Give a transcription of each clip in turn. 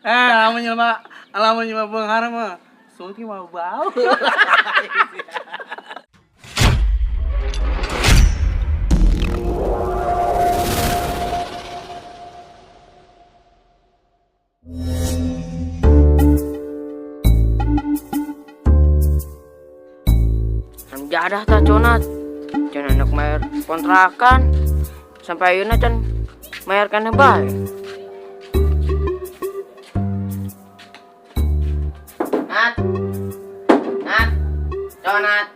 Lamun jelema, lamun jelema beunghar mah sulki mah bau. Jadah ta conat. Can anak mayar kontrakan. Sampai ayeuna can mayar kana bae. Nat. Nat. Conat.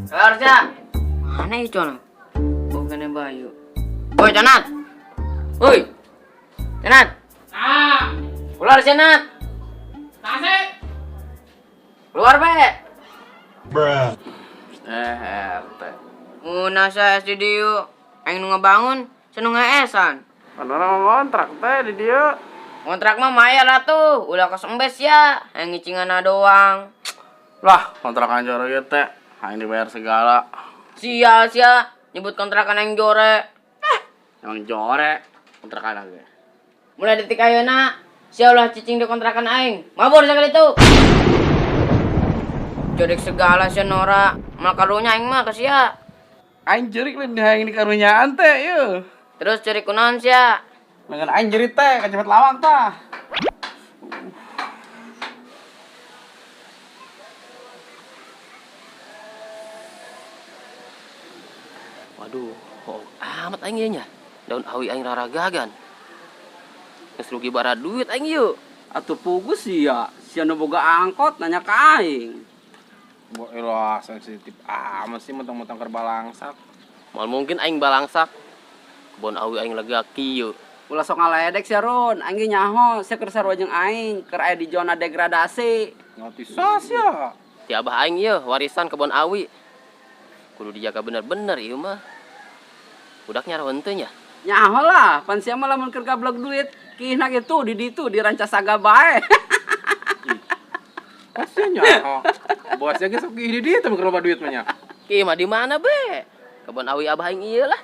Keluar sia. Mana ieu conat? Bukannya Bayu. Woi Conat. Woi. Conat. Ah, Keluar sia Nat. tasik. Keluar be. RT. Ngunah saya SD dieu. Aing nu ngebangun, cenah ngeesan. Kan urang ngontrak teh di dieu. Kontrak mah mayar lah tuh, ulah kesembes ya, yang ngicingan doang. Lah, kontrakan joro ieu teh aing dibayar segala. Sia sia, nyebut kontrakan yang jore. Emang jore kontrakan ge. Mulai detik ayeuna, sia ulah cicing di kontrakan aing. Mabur sekali tuh. Jodek segala sia Nora, mal karunya aing mah ke sia. Aing jerik lain hayang di karunyaan teh ieu. Terus cari kunaon sia? Lengan aing jerit teh kacepet lawang tah. Waduh, oh, amat aing ieu nya. Daun awi aing raragagan. Geus rugi bara duit aing ieu. Atuh pugu sia, sia nu boga angkot nanya ka aing. Boh, elah sensitif amat sih mentang-mentang keur balangsak. Moal mungkin aing balangsak. Kebon awi aing lega kieu. Ulah sok ngaledek sia Run, aing ge nyaho sia keur sarua jeung aing, keur aya di zona degradasi. Ngoti sas ya. Ti abah aing ieu warisan kebon awi. Kudu dijaga bener-bener ieu mah. Budak nyaraho henteu nya. Nyaho lah, pan sia mah lamun keur gablek duit, kihna kitu di ditu di Rancasaga bae. Kasihan nyaho. Bosnya ge sok di ditu keur loba duit mah nya. Kieu mah di mana be? Kebon awi abah aing ieu lah.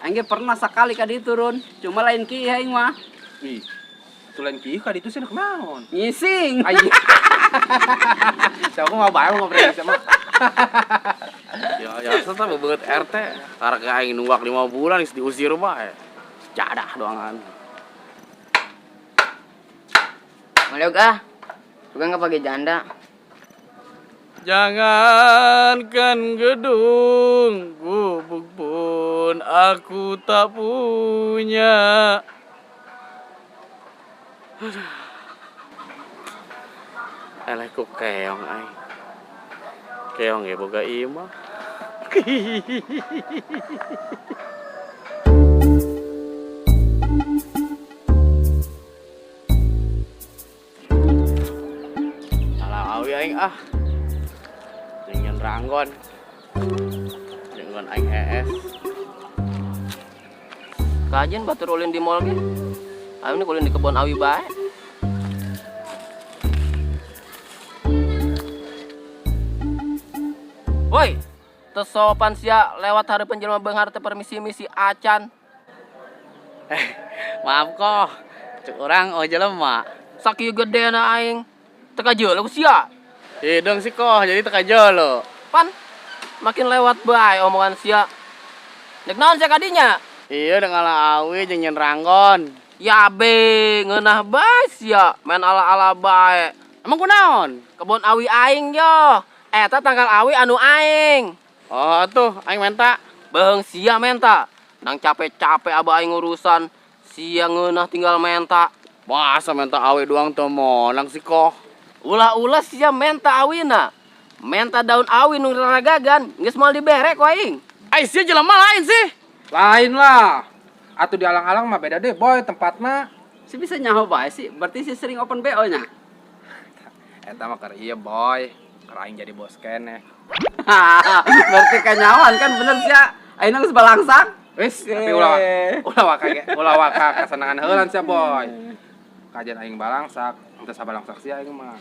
Aing ge pernah sakali ka ditu Run, cuma lain kieu aing mah. Ih. Atuh lain kieu ka ditu sih naon? Ngising. Ayo. Siapa mau bae ngobrol sama. Ya ya tetep bebeut RT. Harga aing nunggak 5 bulan geus diusir bae. Jadah doangan. Maliuk ah. Bukan nggak pakai janda. Jangankan gedung, gubuk pun aku tak punya. Aduh. Eleh ku keong aing. Keong ge boga imah. Alah awi aing ah. Dengan ranggon. Dengan aing ES. Kajian batur ulin di mall ge. Aing ini ulin di kebon awi bae. Woi, teu sopan sia lewat hareupeun jelema beunghar teh permisi-misi acan. Maaf kok. Cek urang oh jelema. Sakieu gedena aing. Teu kajeuleuh ku sia. Hidung sih kok, jadi teu kajeuleuh. Pan makin lewat bae omongan sia. Nek naon sia kadinya? Iya dengan awi jeung nyen ranggon. Ya be, ngeunah bae sia, main ala-ala bae. Emang kunaon? Kebon awi aing yo. Eta tangkal awi anu aing. Oh atuh, aing menta. Beung sia menta. Nang capek-capek abah aing ngurusan, sia ngeunah tinggal menta. Masa menta awi doang teu monang sih koh. Ulah-ulah sia menta awina. Menta daun awi nu raragagan, geus moal dibere ku aing. Ai sia jelema lain sih. Lain lah. Atuh di alang-alang mah beda deh boy tempatna. Si bisa nyaho bae sih, berarti si sering open BO nya. Eta mah keur ieu boy. Keur aing jadi bos keneh. Berarti kanyawan kan bener sia. Ayeuna geus balangsak. Wis, tapi ulah ulah waka ge, ulah waka kasenangan heulan sia boy. Kajian aing balangsak, henteu sabalangsak sia aing mah.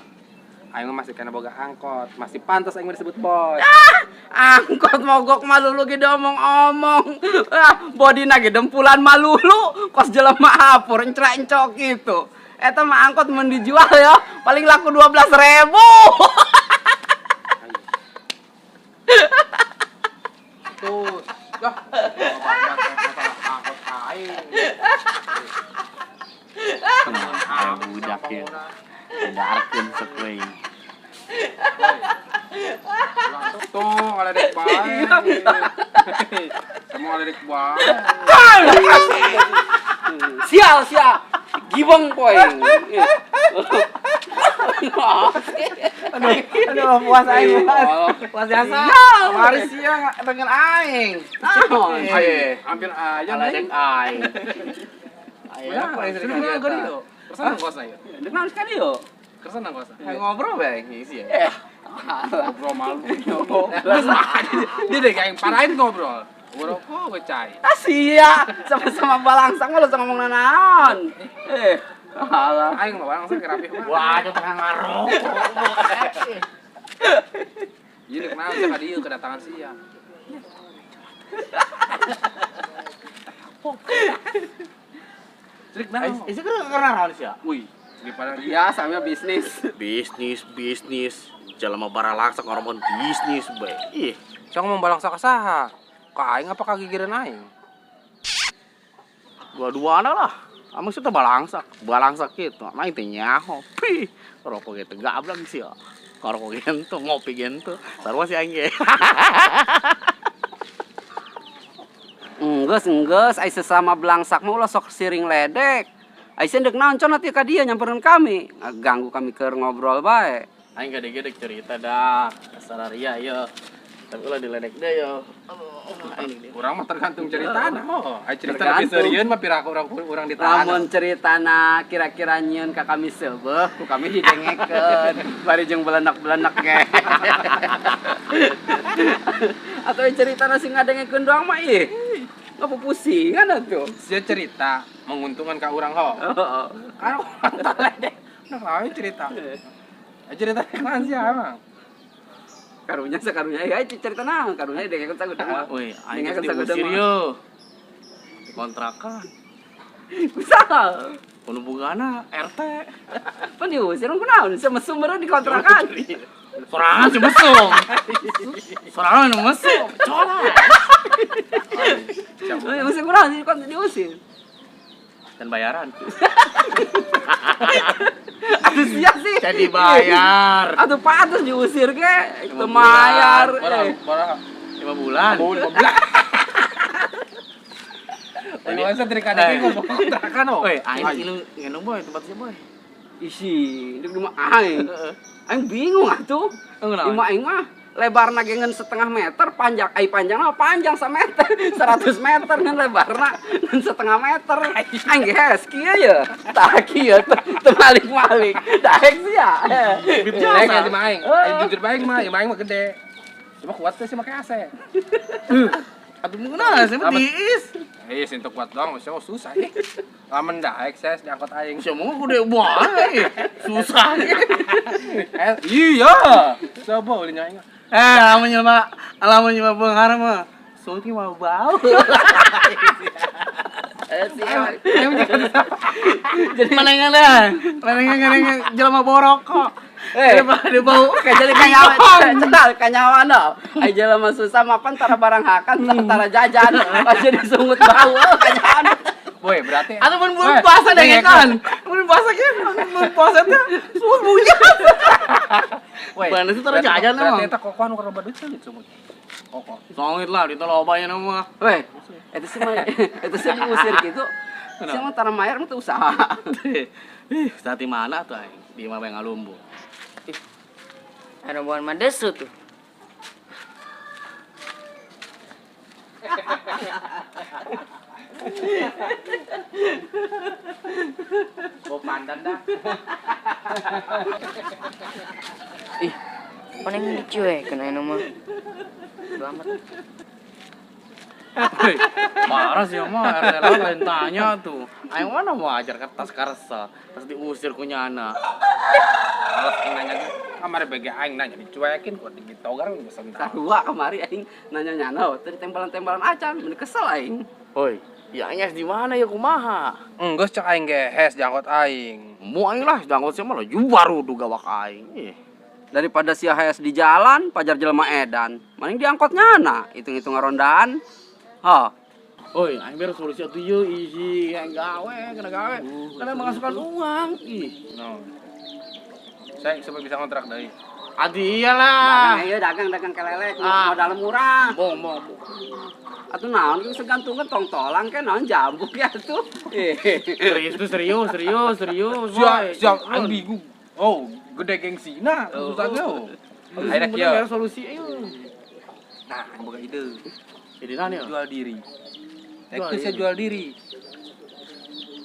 Aing mah masih kena boga angkot, masih pantas aing mah disebut boy. Angkot mogok malulu ge diomong-omong. Ah, bodina ge dempulan malulu, kos jelema hapur encra-encok gitu. Eta mah angkot mun dijual ya, paling laku 12.000. Tuh, dah. Masalah angkot aing. Aya budak ya. Darkeun sok we. Tuh, ngaledek bae. Semua ngaledek bae. Sial sial. Gibong poing. Aduh, puas aing puas. Puas jasa. Mari sia dengan aing. Naon? Ayo, hampir aja Ngaledek aing. Ayo, Kenapa? Sudah kenal gak dia? Kersa nang kosa ya? Dengar sekali yo. Kersa nang kosa. Ngobrol bae sih ya. Ngobrol malu. Dia deh kayak parahin ngobrol. Ngerokok gue cai. Ah sia, sama-sama balangsang mah lu ngomong nanaon. Alah. Aing mah balangsang kerapih mah. Wah, itu tengah ngarok. Jadi kenal sama dia kedatangan sia. Cerik naon? Itu kan karena naon sia? Wih, daripada Ya, sambil bisnis. Bisnis, bisnis. Jelema baralangsa ngomong bisnis bae. Ih, Sok ngomong balangsa ka saha? Ka aing apa ka gigireun aing? Dua-duana lah. Amang sih teh balangsak, balangsak gitu. Main teh nyaho. Pi, rokok gitu gablak sih ya. Rokok gitu, ngopi gitu. Sarua si aing ge. Enggeus, ai sesama belangsak mah ulah sok siring ledek. Ai sieun deuk naon cenah ka dia nyamperin kami. Ganggu kami keur ngobrol bae. Aing gede-gede cerita dah. Sararia ieu. Tapi ulah diledek deh yo. Urang mah tergantung ceritana. Oh, ai cerita lebih serius mah piraku urang ditahan. Lamun ceritana kira-kira nyieun ka kami seubeuh, ku kami didengekeun. Bari jeung belenek-belenek ge. Atau ceritana sing ngadengekeun doang mah ih. Ngapupusingan atuh. Sia cerita menguntungkan ka urang ho. Heeh. Kan urang taledek. Nah, lain cerita. Ai cerita naon sia emang? Karunya sakarunya ya cerita naon karunya dengekeun sagudang mah. Woi, aing geus diusir yo. Kontrakan. Kusaha? Penubugana RT. Pan diusir kunaon? Sama sumberna di kontrakan. Sorangan sih mesum. Sorangan nu mesum. Cola. Mesum kunaon sih kon diusir. Dan bayaran. Aduh sia sih. Jadi bayar. Aduh pantes diusir ke, itu mayar. Barang 5 bulan. 5 bulan. Jadi masa dari kadang ngomong kontrakan oh. Woi, aing ilu ngendong boy tempat sih boy. Isi, di rumah aing. Aing bingung atuh. Imah aing mah lebarna ge ngan setengah meter, panjang ai panjangna panjang sameter, 100 meter ngan lebarna ngan setengah meter. Aing ge hes kieu ye. Tah kieu teu malik-malik. Daek sia. Daek ya mah aing. Aing jujur bae mah, imah aing mah gede. Cuma kuat teh sih make AC. Atuh mun sih mah diis. Eh, sih untuk kuat doang, sih susah ih. Lamun daek saya diangkot aing. Sia mah gede banget. Susah. Iya. Coba ulin aing. Lamun jelema beunghar mah. Sunti mah bau. Jadi manengan dah. Manengan jelema borokok. Daripada bau Jadi kanyawan, cenah kanyawan no. Ai jelema susah mapan tara barang hakan, tara jajan. Pas jadi sungut bau kanyawan. Boy, berarti atau mun bulan puasa deh kan. Mun puasa kan, mun puasa teh sungut baunya. Woi, Mana sih tara jajan emang. Berarti eta kokoan nu loba duit sih sungut. Koko. Songit lah, di loba nya mah. Weh, eta sih mah eta sih diusir gitu. Sia mah tara mayar mah teu usaha. Ih, saat di mana tuh aing? Di imah bae ngalumbu. Ada buan madesu tuh. Bau pandan dah. Ih, paling dicuekin aing mah. Bodo amat. Woi, parah sih mah RT lain tanya tuh. Aing mana mau ajar kertas karsa, terus diusir ku nyana. Males aing nanya ge. Kamari BG aing nanya dicuekin ku digitogar geus sentak. Sarua kamari aing nanya nyana teh tembalan-tembalan acan, mun kesel aing. Woi, ya aing di mana ya kumaha? Enggeus cek aing ge hes jangkot aing. Mu aing lah jangkot sia mah laju baru duga wak aing. Ih. Daripada sia hees di jalan, pajar jelema edan. Mending diangkot nyana, hitung-hitung rondaan. Ha, Oi, aing beres solusi atuh ieu ih aing gawe, kena gawe. Kena menghasilkan uang. Ih. No. Saya supaya bisa kontrak deui. Adi iyalah. dagang ieu dagang-dagang kelelek, Ah. modal murah. Bong, bong. Atuh naon ge segantungan tong-tolang ke naon jambu ge atuh. Serius tuh serius, serius, serius. Siap, boy. siap aing bingung. Oh, gede gengsina susah ge. oh. Akhirnya Akhirnya kieu. kieu solusi ayo. Nah, aing boga ide. Jadi naon ya? Jual diri. Jual Itu saya diri. jual diri.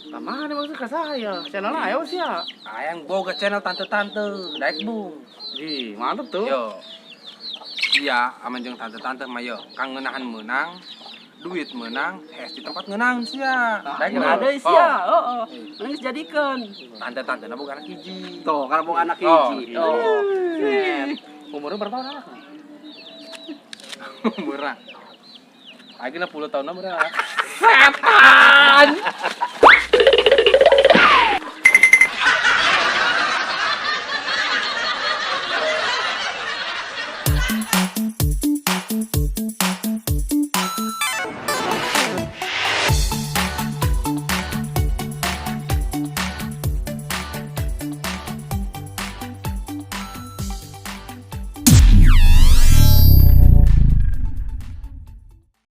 Lah mana maksud ke saya? Channel ayo sih ya. Aing boga channel tante-tante, daek bung. Ih, mantep tuh. Yo. Iya, aman jeung tante-tante mah yo. Kang ngeunahan meunang, duit meunang, hes di tempat ngeunang sia. Daek mah. Ada sia, heeh. Mending geus jadikeun. Tante-tante na boga anak hiji. Tuh, karena boga anak Oh, hiji. Oh. Set. Umurnya berapa tahun anak? Murah. Aing 60 tahun murah. Setan.